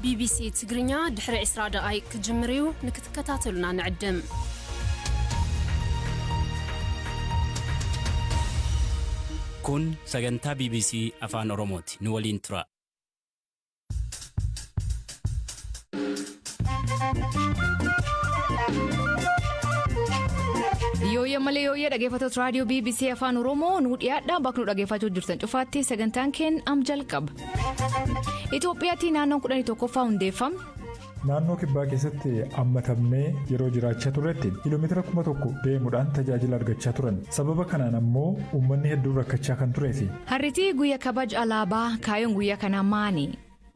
ቢቢሲ ትግርኛ ድሕሪ 20 ደቓይቅ ክጅምር እዩ። ንክትከታተሉና ንዕድም። Kun sagantaa BBC Afaan Oromooti. Nu waliin tura. Yooyya malee yooyya dhaggeeffattoota raadiyoo BBC Afaan Oromoo nu dhiyaadha. Bakka nu dhaggeeffachuu jirtan cufaatti sagantaan keenya am jalqaba. Itoophiyaatti naannoon 11ffaa hundeeffame. Naannoo kibbaa keessatti hammatamnee yeroo jiraachaa turretti kiiloomeetira 1000 deemuudhaan tajaajila argachaa turan. Sababa kanaan ammoo uummanni hedduun rakkachaa kan tureefi. Harritii guyyaa kabaja alaabaa kaayyoon guyyaa kanaa maali?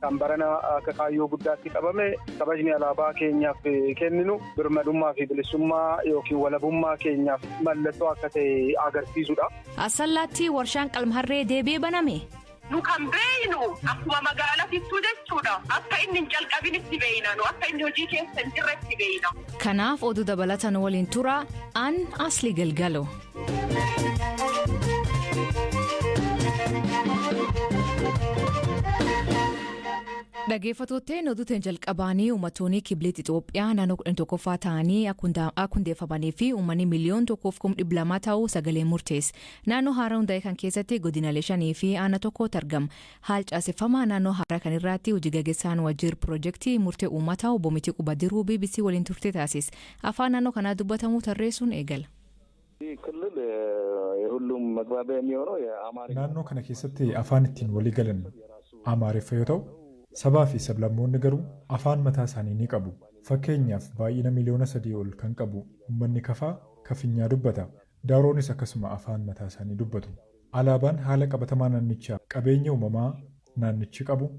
Kan barana akka kaayyoo guddaatti qabame kabajni alaabaa keenyaaf kenninu birmadummaa fi bilisummaa yookiin walabummaa keenyaaf mallattoo akka ta'e agarsiisudha. Asallaatti warshaan qalma-harree deebi'ee baname. Nu kan beeynu akkuma magaalatittuu jechuudha. Akka inni hin calqabinitti beeyna nu akka inni hojii keessa hin jirretti beeyna. Kanaaf oduu dabalatan waliin tura an Asli Galgalo. Dhaggeeffattootni oduutiin jalqabaanii uummattoonni kibliitti Itoophiyaa naannoo 11ffaa ta'anii akka hundeeffamanii fi uummanni miliyoona 1.200 ta'uu sagalee murteesse. Naannoo haaraa hundaa'e kan keessatti godinaalee shanii fi aanaa tokkotu argama. Haal caaseffamaa naannoo haaraa kan irratti hojii gaggeessaan waajjira piroojeektii murtee uummataa obbo Mitiquu Badiruu BBC waliin turte taasise. Afaan naannoo kanaa dubbatamu tarreessuun eegala. ክልል የሁሉም መግባቢያ የሚሆነው የአማርኛ Naannoo kana keessatti afaan ittiin walii galan Amaariffa yoo ta'u, sabaa fi sablammoonni garuu afaan mataa isaanii ni qabu. Fakkeenyaaf baay'ina miliyoona 3 ol kan qabu uummanni Kafaa Kafinyaa dubbata. Daaroonis akkasuma afaan mataa isaanii dubbatu. Alaabaan haala qabatamaa naannichaa qabeenya uumamaa naannichi qabu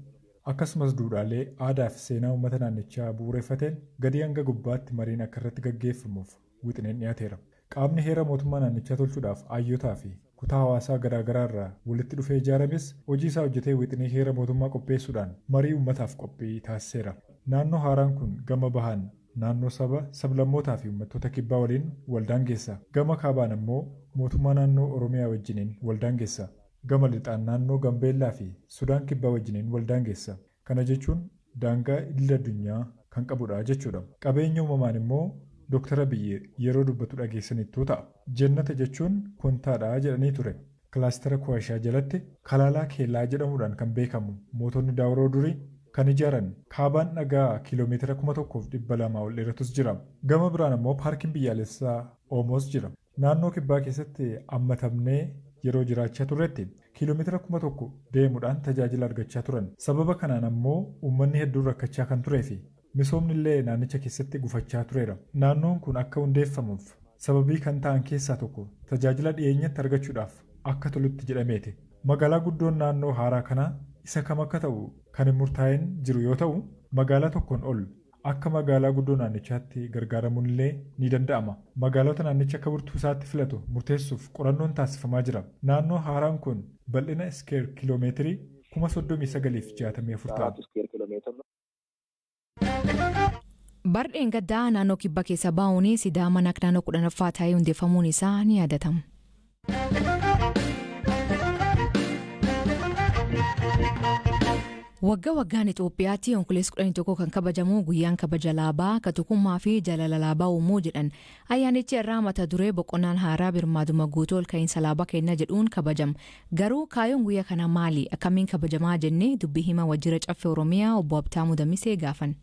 akkasumas duudhaalee aadaa fi seenaa uummata naannichaa bu'uureffateen gadi hanga gubbaatti mariin akka irratti gaggeeffamuuf wixineen dhiyaateera. Qaamni heera mootummaa naannichaa tolchuudhaaf hayyotaa fi kutaa hawaasaa garaagaraa irraa walitti dhufee ijaarames hojii isaa hojjetee wixinee heera mootummaa qopheessuudhaan marii uummataaf qophii taasiseera. Naannoo haaraan kun gama bahaan naannoo saba sablammootaa fi uummattoota kibbaa waliin waldaangeessa. Gama kaabaan ammoo mootummaa naannoo Oromiyaa wajjiniin waldaangeessa. Gama lixaan naannoo Gambeellaa fi Sudaan kibbaa wajjiniin waldaangeessa. Kana jechuun daangaa idil addunyaa kan qabudha jechuudha. Qabeenya uumamaan immoo Dooktar Abiyyi yeroo dubbatu dhageessanittuu ta'a. Jannata jechuun kontaadha jedhanii ture. Kilaastara Kuwashaa jalatti Kalaalaa Keellaa jedhamuudhaan kan beekamu mootonni Daawuroo durii kan ijaaran kaabaan dhagaa kiiloomeetira 1200 ol dheeratus jira. Gama biraan ammoo paarkiin biyyaalessaa Oomoos jira. Naannoo kibbaa keessatti hammatamnee yeroo jiraachaa turretti kiiloomeetira 1000 deemuudhaan tajaajila argachaa turan. Sababa kanaan ammoo uummanni hedduun rakkachaa kan turee fi misoomni illee naannicha keessatti gufachaa tureera. Naannoon kun akka hundeeffamuuf sababii kan ta'an keessaa tokko tajaajila dhiyeenyatti argachuudhaaf akka tolutti jedhameeti. Magaalaa guddoon naannoo haaraa kanaa isa kam akka ta'u kan hin murtaa'in jiru yoo ta'u, magaalaa tokkoon ol akka magaalaa guddoo naannichaatti gargaaramuun illee ni danda'ama. Magaalota naannicha akka burtuu isaatti filatu murteessuuf qorannoon taasifamaa jira. Naannoo haaraan kun bal'ina iskeer kiiloomeetirii 39,064 ta'a. ስኩዌር ኪሎ ሜትር ነው። Bardheen gaddaa naannoo kibba keessa baa'uun Sidaamaan akka naannoo 10ffaa ta'ee hundeeffamuun isaa ni yaadatama. Waggaa waggaan Itoophiyaatti Onkololeessa 11 kan kabajamu guyyaan kabaja alaabaa ka tokkummaa fi jaalala alaabaa uumuu jedhan. Ayyaanichi irraa mata duree boqonnaan haaraa birmaaduma guutuu ol ka'iinsa alaabaa kennaa jedhuun kabajama. Garuu kaayyoon guyyaa kana maali? Akkamiin kabajamaa jennee dubbii himaa waajjira caffee Oromiyaa obbo Habtaamuu Damisee gaafan.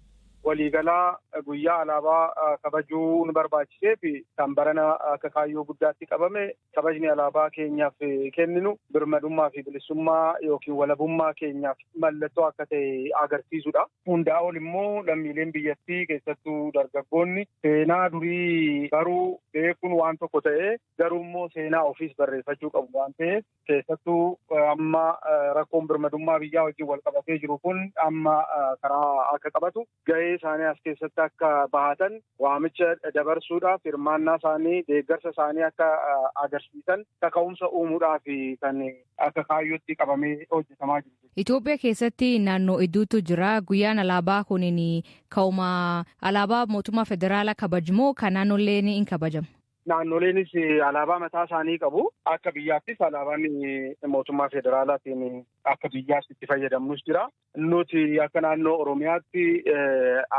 Waliigalaa guyyaa alaabaa kabajuu nu barbaachisee fi kan barana akka kaayyoo guddaatti qabame kabajni alaabaa keenyaaf kenninu birmadummaa fi bilisummaa yookiin walabummaa keenyaaf mallattoo akka ta'e agarsiisudha. Hundaa ol immoo lammiileen biyyattii keessattuu dargaggoonni seenaa durii baruu beekuun waan tokko ta'ee garuu immoo seenaa ofiis barreeffachuu qabu waan ta'eef keessattuu amma rakkoon birmadummaa biyyaa wajjin wal qabatee jiru kun amma karaa akka qabatu gahee isaanii as keessatti akka bahatan waamicha dabarsuudhaaf hirmaannaa isaanii deeggarsa isaanii akka agarsiisan kaka'umsa uumuudhaaf kan akka kaayyootti qabamee hojjetamaa jiru. Itoophiyaa keessatti naannoo hedduutu jira. Guyyaan alaabaa kunin ka'uma alaabaa mootummaa federaalaa kabajamoo kan naannolee ni kabajama. Naannoleenis alaabaa mataa isaanii qabu. Akka biyyaattis alaabaan mootummaa federaalaatiin akka biyyaatti itti fayyadamnus jira. Nuti akka naannoo Oromiyaatti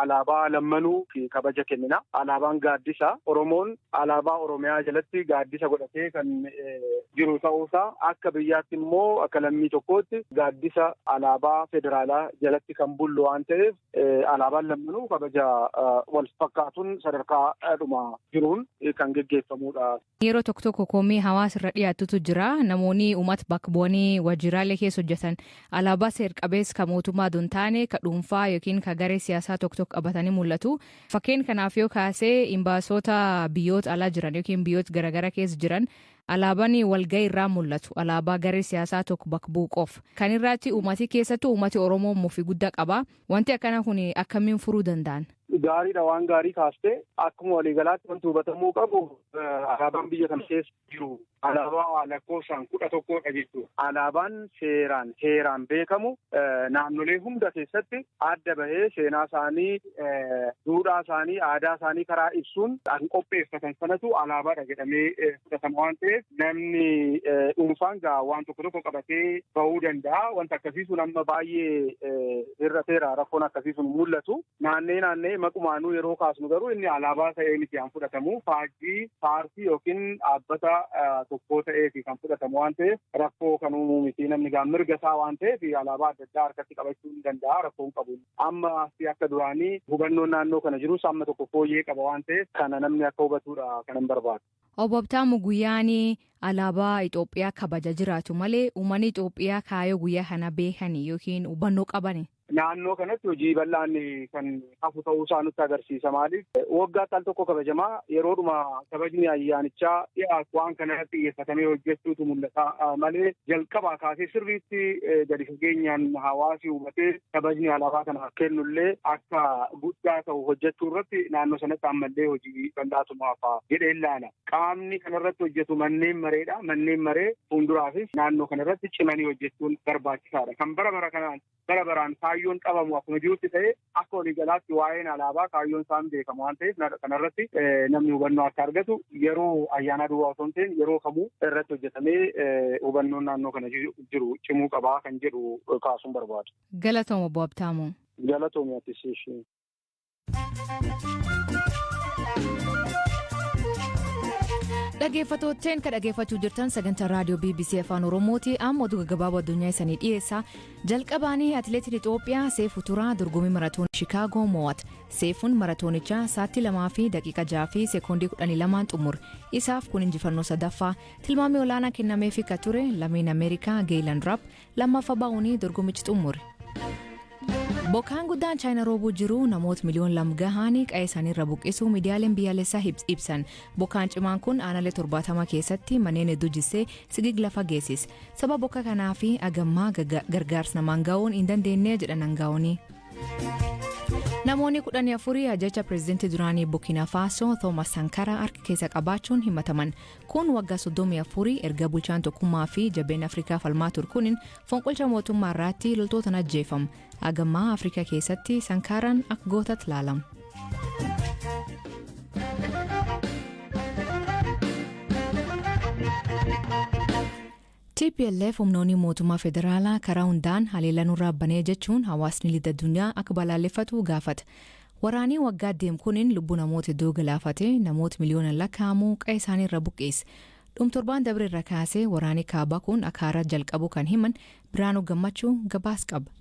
alaabaa lammanuu kabaja kennina. Alaabaan gaaddisa. Oromoon alaabaa Oromiyaa jalatti gaaddisa godhatee kan jiru ta'uusaa akka biyyaatti immoo akka lammii tokkootti gaaddisa alaabaa federaalaa jalatti kan bullu waan ta'eef alaabaan lammanuu kabaja wal fakkaatuun sadarkaa dhuma jiruun kan geggeeffamudha. Yeroo tokko tokko komii hawaasa irra dhiyaatutu jira. Namoonni uummata bakka bu'anii waajjiraalee keessa hojjetan alaabaa seer-qabeessa kan mootummaa osoo hin taane kan dhuunfaa yookiin kan garee siyaasaa tokko tokko qabatanii mul'atu. Fakkeen kanaaf yoo kaasee imbaasota biyyoota alaa jiran yookiin biyyoota garaagaraa keessa jiran alaabaan walgahii irraa mul'atu. Alaabaa garee siyaasaa tokko bakka bu'u qofa. Kan irratti uummati keessattuu uummati Oromoo mufii guddaa qaba. Wanti akkana kun akkamiin furuu danda'an? Gaariidha, waan gaarii kaastee. Akkuma waliigalaatti wanti hubatamuu qabu alaabaan biyya kana keessa jiru alaabaa lakkoofsaan 11dha jechuudha. Alaabaan seeraan heeraan beekamu naannolee hunda keessatti adda bahee seenaa isaanii, duudhaa isaanii, aadaa isaanii karaa ibsuun kan qopheeffatan sanatu alaabaadha jedhamee fudhatama waan ta'eef namni dhuunfaan gaa waan tokko tokko qabatee bahuu danda'a. Wanta akkasii sun amma baay'ee hir'ateera, rakkoon akkasii sun mul'atu. Naannee naannee maqumaanuu yeroo kaasnu garuu inni alaabaa ta'ee miti kan fudhatamu, faajjii paartii yookiin dhaabbata tokkoo ta'eefi kan fudhatamu waan ta'eef rakkoo kan uumuu miti. Namni gaa mirga isaa waan ta'eef alaabaa adda addaa harkatti qabachuu ni danda'a, rakkoo hin qabu. Amma akka duraanii hubannoon naannoo kana jirus amma tokko fooyyee qaba waan ta'eef kana namni akka hubatudha kanan barbaadu. Obbo Habtaamu, guyyaan alaabaa Itoophiyaa kabaja jiraatu malee uummanni Itoophiyaa kaayyoo guyyaa kana beekanii yookiin hubannoo qabani? Naannoo kanatti hojii bal'aan kan hafu ta'uu isaa nutti agarsiisa. Maaliif waggaatti al tokko kabajamaa, yeroodhuma kabajni ayyaanichaa dhiyaatu waan kanarratti xiyyeeffatamee hojjechuutu mul'ata malee jalqabaa kaasee sirriitti gadi fageenyaan hawaasi hubatee kabajni alaabaa kana kennullee akka guddaa ta'u hojjechuu irratti naannoo sanatti ammallee hojii bal'aatu hafa jedhee ilaala. Qaamni kanarratti hojjetu manneen mareedha. Manneen maree fuulduraafis naannoo kanarratti cimanii hojjechuun barbaachisaadha. Kan bara bara kanaan bara baraan kaayyoon qabamu akkuma jirutti ta'e akka waliigalaatti waa'een alaabaa kaayyoon isaan beekamu waan ta'eef kanarratti namni hubannoo akka argatu yeroo ayyaanaa duwwaa osoo hin ta'in yeroo kamuu irratti hojjetamee hubannoon naannoo kana jiru cimuu qabaa kan jedhu kaasuun barbaadu. Galatooma, Obbo Habtaamu. Galatooma atis ishee. Dhaggeeffattootteen kan dhaggeeffachuu jirtan sagantaa raadiyoo BBC Afaan Oromooti. Amma oduu gaggabaaboo addunyaa isanii dhiyeessa. Jalqabaanii atileetiin Itoophiyaa Seefuu Turaa dorgommii maratoonii Shikaagoo mo'ate. Seefuun maratoonichaa sa'aatii 2 fi daqiiqa 6 fi sekoondii 12 xumure. Isaaf kun injifannoo sadaffaa. Tilmaamii olaanaa kennameefii ka ture lammiin Ameerikaa Geelan Raap lammaffaa ba'uun dorgommichi xumure. Bokkaan guddaan Chaayina roobuu jiru namoota miliyoona 2 gahaanii qa'ee isaaniirra buqqisuu miidiyaaleen biyyaalessaa ibsan. Bokkaan cimaan kun aanaalee 70 keessatti manneen hedduu jissee sigig lafa geessise. Sababa bokka kanaa fi agammaa gargaarsa namaan ga'uun hin dandeenye jedhan aangaa'ooni. Namoonni 14 ajjecha pireezidantii duraanii Burkina Faso Thomas Sankara harka keessa qabaachuun himataman. Kun waggaa 34 erga bulchaan tokkummaa fi jabeen Afrikaa falmaa ture kunin fonqolcha mootummaa irratti loltootaan ajjeefamu. Agammaa Afrikaa keessatti Sankaraan akka gootatti ilaalama. TPLF humnoonni mootummaa federaalaa karaa hundaan haleellaa nurraa banee jechuun hawaasni lixa addunyaa akka balaaleffatu gaafata. Waraanii waggaa deemu kunin lubbuu namoota hedduu galaafate, namoota miliyoonaan lakkaa'amu qa'ee isaanii irra buqqeesse. Dhum torbaan dabre irra kaasee waraanii kaabaa kun akka haaraa jalqabu kan himan Biraanuu Gammachuu gabaas qaba.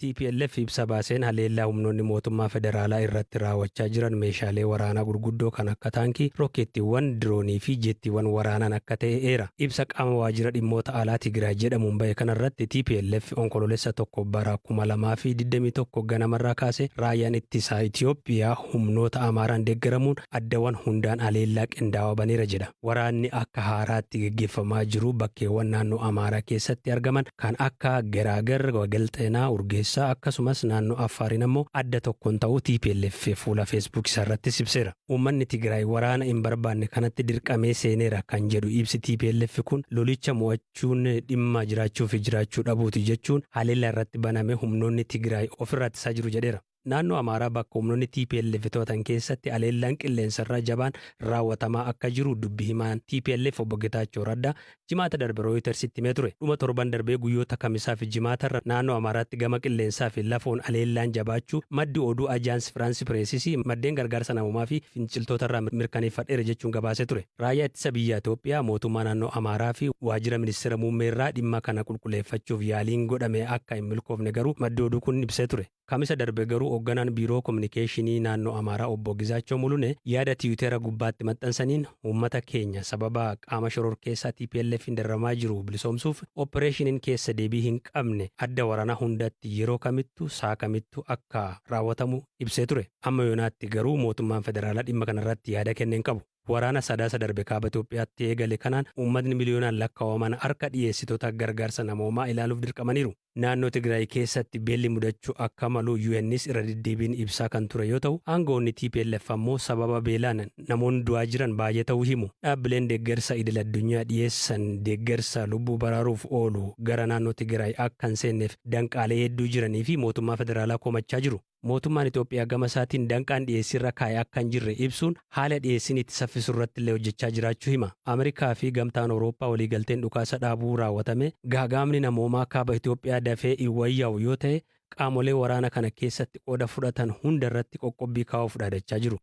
TPLF ibsa baaseen haleellaa humnoonni mootummaa federaalaa irratti raawwachaa jiran meeshaalee waraanaa gurguddoo kan akka taankii, rookeettiiwwan, diroonii fi jeettiiwwan waraanaan akka ta'e eera. Ibsa qaama waajjira dhimmoota alaa Tigraay jedhamuun bahe kanarratti TPLF Onkoloolessa 1 bara 2021 ganamarraa kaase raayyaan ittisaa Itiyoophiyaa humnoota Amaaraan deeggaramuun addawwan hundaan haleellaa qindaawaa baneera jedha. Waraanni akka haaraatti gaggeeffamaa jiru bakkeewwan naannoo Amaaraa keessatti argaman kan akka Garaagar, Wagalxeenaa, Urgeessaa akkasumas naannoo Affaariin ammoo adda tokkoon ta'uu TPLF fuula Facebook isaarrattis ibseera. Uummanni Tigraay waraana hin barbaanne kanatti dirqamee seeneera kan jedhu ibsi TPLF kun lolicha mo'achuun dhimma jiraachuu fi jiraachuu dhabuuti jechuun haleellaa irratti baname humnoonni Tigraay ofirraa ittisaa jiru jedheera. Naannoo Amaaraa bakka humnoonni TPLF to'atan keessatti haleellaan qilleensarraa jabaan raawwatamaa akka jiru dubbi himaan TPLF obbo Getaachoo Raddaa Jimaata darbe Rooyitersitti himee ture. Dhuma torban darbee guyyoota Kamisaa fi Jimaatarra naannoo Amaaraatti gama qilleensaa fi lafoon haleellaan jabaachuu maddi oduu Ajaans Firaansi Pireesisii maddeen gargaarsa namoomaa fi finciltootarraa mirkaneeffadheera jechuun gabaasee ture. Raayyaa Ittisa Biyyaa Itoophiyaa, mootummaa naannoo Amaaraa fi waajjira ministeera muummeerraa dhimma kana qulqulleeffachuuf yaaliin godhame akka hin milkoofne garuu maddi oduu kun ibsee ture. Kamisa darbe garuu hoogganaan biiroo kominikeeshinii naannoo Amaaraa obbo Gizaachoo Mulune yaada Tiwutera gubbaatti maxxansaniin, uummata keenya sababa qaama shororkeessaa TPLF'n dararamaa jiru bilisoomsuuf oppireeshiniin keessa deebii hin qabne adda waraanaa hundatti yeroo kamittu saa kamittu akka raawwatamu ibsee ture. Amma yoonaatti garuu mootummaan federaalaa dhimma kanarratti yaada kenne hin qabu. Waraana Sadaasa darbe kaaba Itoophiyaatti eegale kanaan uummatni miliyoonaan lakkaa'aman harka dhiyeessitoota gargaarsa namoomaa ilaaluuf dirqamaniiru. Naannoo Tigraay keessatti beelli mudachuu akka malu UNs irra deddeebiin ibsaa kan ture yoo ta'u, aangawoonni TPLF ammoo sababa beelaan namoonni du'aa jiran baay'ee ta'uu himu. Dhaabbileen deeggarsa idil addunyaa dhiyeessan deeggarsa lubbuu baraaruuf oolu gara naannoo Tigraay akka hin seenneef danqaalee hedduu jiranii fi mootummaa federaalaa komachaa jiru. Mootummaan Itoophiyaa gama isaatiin danqaan dhiyeessiirra kaa'e akka hin jirre ibsuun haala dhiyeessiin itti saffisu irratti illee hojjechaa jiraachuu hima. Ameerikaa fi gamtaan Awurooppaa waliigalteen dhukaasa dhaabuu raawwatame gaaga'amni namoomaa kaaba Itoophiyaa dafee hin wayyaa'u yoo ta'e qaamolee waraana kana keessatti qooda fudhatan hunda irratti qoqqobbii kaa'uuf dhaadachaa jiru.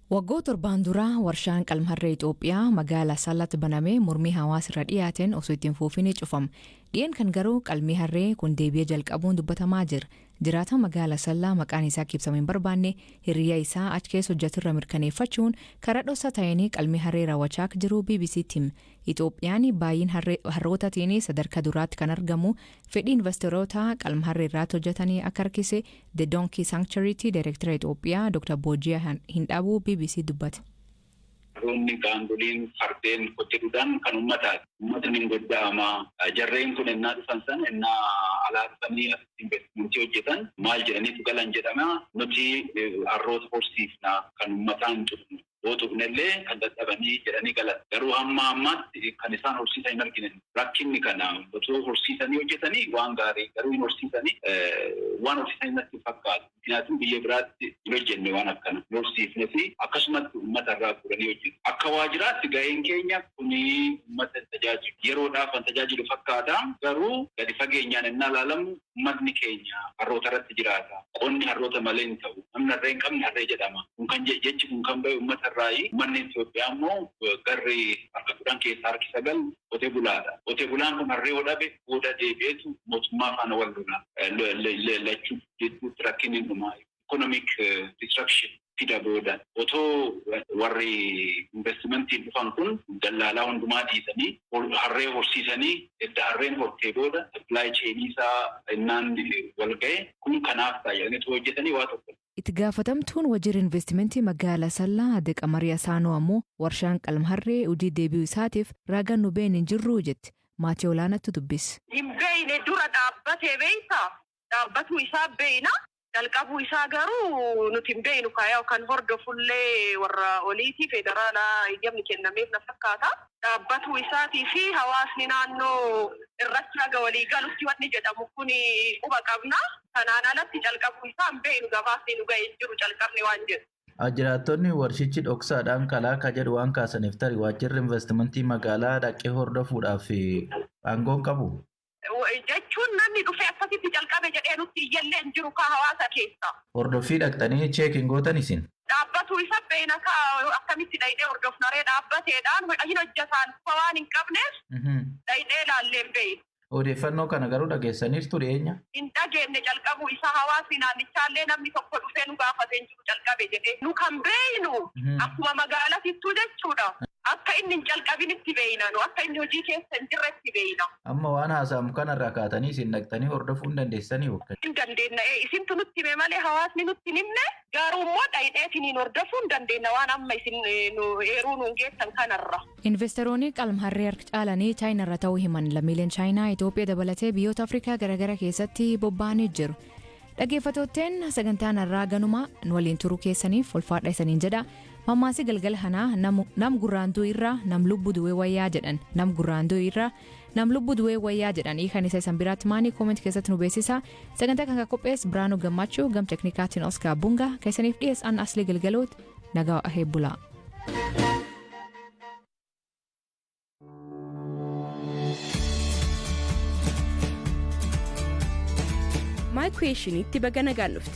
Waggoota 7n dura warshaan qalma harree Itoophiyaa magaalaa Asallaatti banamee mormii hawaasa irra dhiyaateen osoo ittiin fuufin cufame. Dhi'een kan garuu qalmii harree kun deebi'ee jalqabuun dubbatamaa jira. Jiraataan magaalaa Asallaa maqaan isaa akka ibsamu hin barbaanne hiriyaa isaa achi keessa hojjeturra mirkaneeffachuun karaa dhoksaa ta'een qalmii harree raawwachaa akka jiru BBCtti hime. Itoophiyaan baay'een harrootaatiin sadarkaa duraatti kan argamu fedhii investoroota qalma harree irraatti hojjetanii akka harkise The Donkey Sanctuary Daayirektara Itoophiyaa Dr. Boojiyaa Hindhabuu BBC dubbate. Harroonni, gaangoliin, fardeen hojjetuudhaan kan uummataati. Uummatni hin godda'ama. Jarreen kun ennaa dhufan sana, ennaa alaa dhufanii asitti investimentii hojjetan maal jedhaniitu galan jedhama. Nuti harroota horsiifna, kan uummataa hin tuqnu. Yoo tuqnellee kan dadhabanii jedhanii galan. Garuu hamma ammaatti kan isaan horsiisan hin argine. Rakkinni kana otoo horsiisanii hojjetanii waan gaarii, garuu hin horsiisanii, waan horsiisanii natti fakkaatu. ምክንያቱም biyya biraatti hin hojjenne, waan akkana hin horsiifne fi akkasumatti uummata irraa guuranii hojjetu. Akka waajjiraatti gaheen keenya kuni uummata tajaajilu. Yeroodhaaf kan tajaajilu fakkaata. Garuu gadi fageenyaan innaa ilaalamu uummatni keenya harroota irratti jiraata. Qonni harroota malee hin ta'u. Namni harree hin qabne harree jedhama. Kun kan jechi kun kan bahe uummata irraayi. Uummanni Itoophiyaa immoo garri harka 10 keessaa harki 9 qotee bulaadha. Qotee bulaan kun harree yoo dhabe booda deebi'eetu mootummaa faana wal lola. Lachuu jidduutti rakkinni hin dhumaa. Economic disruption fida booda. Otoo warri investimentiin dhufan kun dallaalaa hundumaa dhiisanii harree horsiisanii, edda harreen hortee booda supply chain isaa innaan wal ga'e kun kanaaf ta'a jedhanii hojjetanii waa tokko. Itti gaafatamtuun waajjira investimentii magaalaa Asallaa Adde Qamarii Asaanoo ammoo warshaan qalma harree hojii deebi'uu isaatiif ragaan nu been hin jirru jetti. Maatii olaanaatti dubbise. Hin beeyne, dura dhaabbatee beeyta, dhaabbatuu isaa beeyna, jalqabuu isaa garuu nuti hin beeynu. Kaayaa kan hordofullee warra oliitii federaalaa eeyyamni kennameef na fakkaata. Dhaabbatuu isaatii fi hawaasni naannoo irratti haga walii galutti wanni jedhamu kun quba qabna. Kanaan alatti calqabuu isaa hin beeynu, gabaasni nu ga'e hin jiru calqabni waan jedhu. Jiraattonni warshichi dhoksaadhaan kalaa ka jedhu waan kaasaniif, tarii waajjirri investimentii magaalaa dhaqee hordofuudhaaf aangoon qabu. Jechuun namni dhufee akkasitti calqabe jedhee nutti iyyallee hin jiru kaa hawaasa keessa. Hordoffii dhaqxanii check hin gootan isin? Dhaabbatuu isa beena kaa, akkamitti dhayidhee hordofnaree? Dhaabbateedhaan hin hojjetaan waan hin qabneef dhayidhee ilaallee hin beeynu. Odeeffannoo kana garuu dhageessaniirtu dhiyeenya? Hin dhageenye calqabuu isaa, hawaasni naannichaallee namni tokko dhufee nu gaafate hin jiru calqabe jedhee. Nu kan beeynu akkuma magaalatittuu jechuudha. Akka inni hin calqabinitti beeyna, nu akka inni hojii keessa hin jirretti beeyna. Amma waan haasa'amu kanarraa kaatanii isin dhaqxanii hordofuu hin dandeessanii bakka? Hin dandeenya. Isintu nutti hime malee hawaasni nutti hin himne, garuu immoo dhayidheetiin hordofuu hin dandeenya waan amma isin nu eeruu nuun geessan kanarra. Investoroonni qalma harree harka caalanii Chaayinaarra ta'uu himan. Lammiileen Chaayinaa Itoophiyaa dabalatee biyyoota Afrikaa garaagaraa keessatti bobba'anii jiru. Dhaggeeffattootteen, sagantaan har'aa ganuma. Nu waliin turuu keessaniif ulfaadha isaniin jedha. Mammaasii galgala kanaa nam gurraanduu irraa nam lubbu duwee wayyaa jedhan, nam gurraanduu irraa nam lubbu duwee wayyaa jedhan. Hiikan isa isan biraatti maanii? Comment keessatti nu beeksisa. Sagantaa kan qophees Biraanuu Gammachuu, gam teknikaatiin Oskaa Bungaa, keessaniif dhiyeessan Asli Galgaloot. Nagaa ahee bulaa. My Questionitti baga nagaan dhufte.